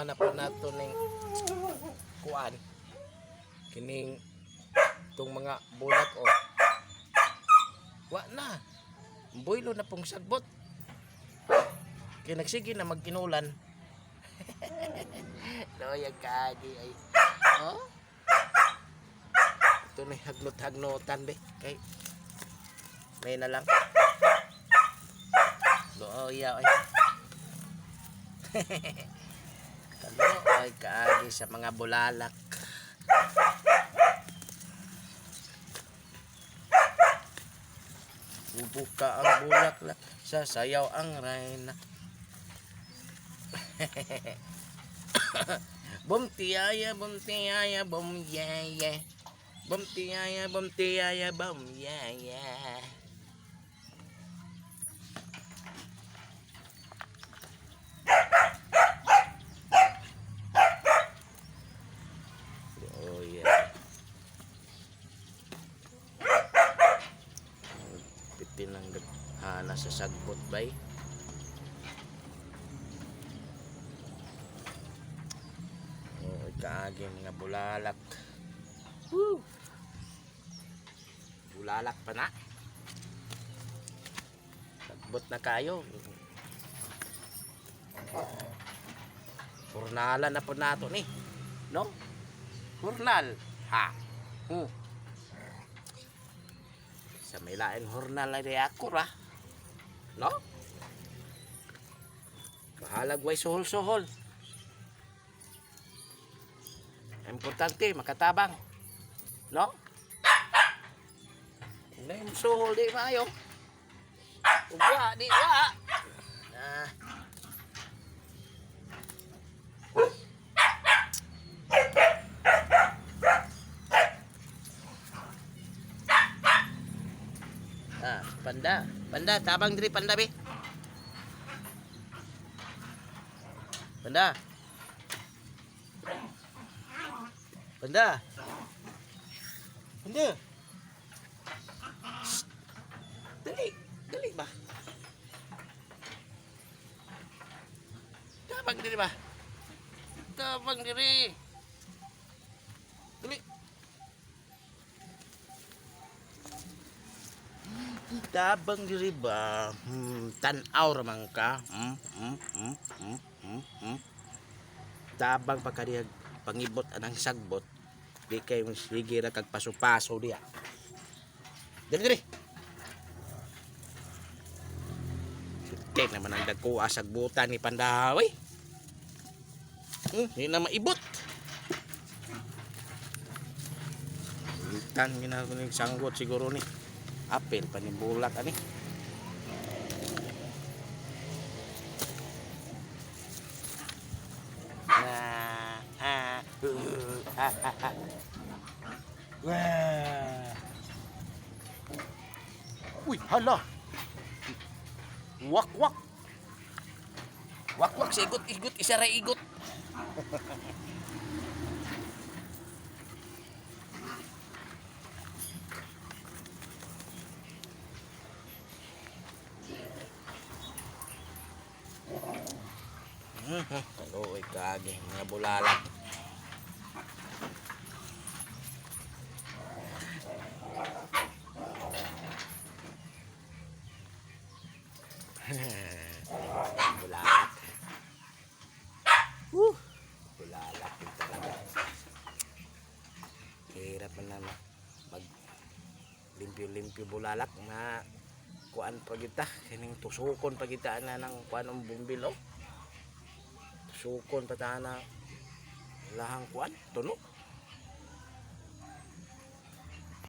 Human na po nato ning kuan. Kining itong mga bulak oh. Wa na. Boylo na pong sagbot. Kay nagsige na magkinulan. Loyag kaagi ay. Oh? Ito na hagnot-hagnotan be. Kay may na lang. Looya ay. Kaluoy kaagi sa mga bulalak. Bubuka ang bulaklak, sasayaw ang reyna. Bum tiyaya, bum tiyaya, bum yeah yeah. Bum tiyaya, bum tiyaya, bum yeah yeah. Oh yeah. Pitin ang daghana sa sagbot bay. Oh, kaagi mga bulalak. Woo! Bulalak pa na. Sagbot na kayo. Hurnala na po nato ni. No? Hurnal. Ha. Sa may lain hurnal na di ako ra. No? Bahalag way suhol-suhol. Importante, makatabang. No? Hindi mo suhol di maayo. Ugwa, di wa. Ah. Ah, panda. Panda, tabang diri panda be. Panda. Panda. Panda. Shh. Dali, dali ba? Tabang diri ba? Tabang diri. Dali. Tabang diri ba? Tan-aw ra man ka. Tabang pa ka diha pangibot anang sagbot. Di kay sige ra kag paso-paso diha. Dili dili. Tek naman ang dagko sagbutan ni Pandaw eh. Di na maibot. Tan ginagawa ni sanggot siguro ni. Apel panibulak ani. Ah, ah, ah, ah, ah. Wah. Uy, hala. Wak wak. Wak wak sa igot igot isa ra igot. Kaluoy kaagi mga bulalak. Bulalak. Woo! Bulalak yun talaga. Hirap man na mag limpyo-limpyo bulalak na kuan pa kita kining tusukon pa kita na ng kuan ang bumbil oh. Tusukon pa ta na lahang kuan tuno.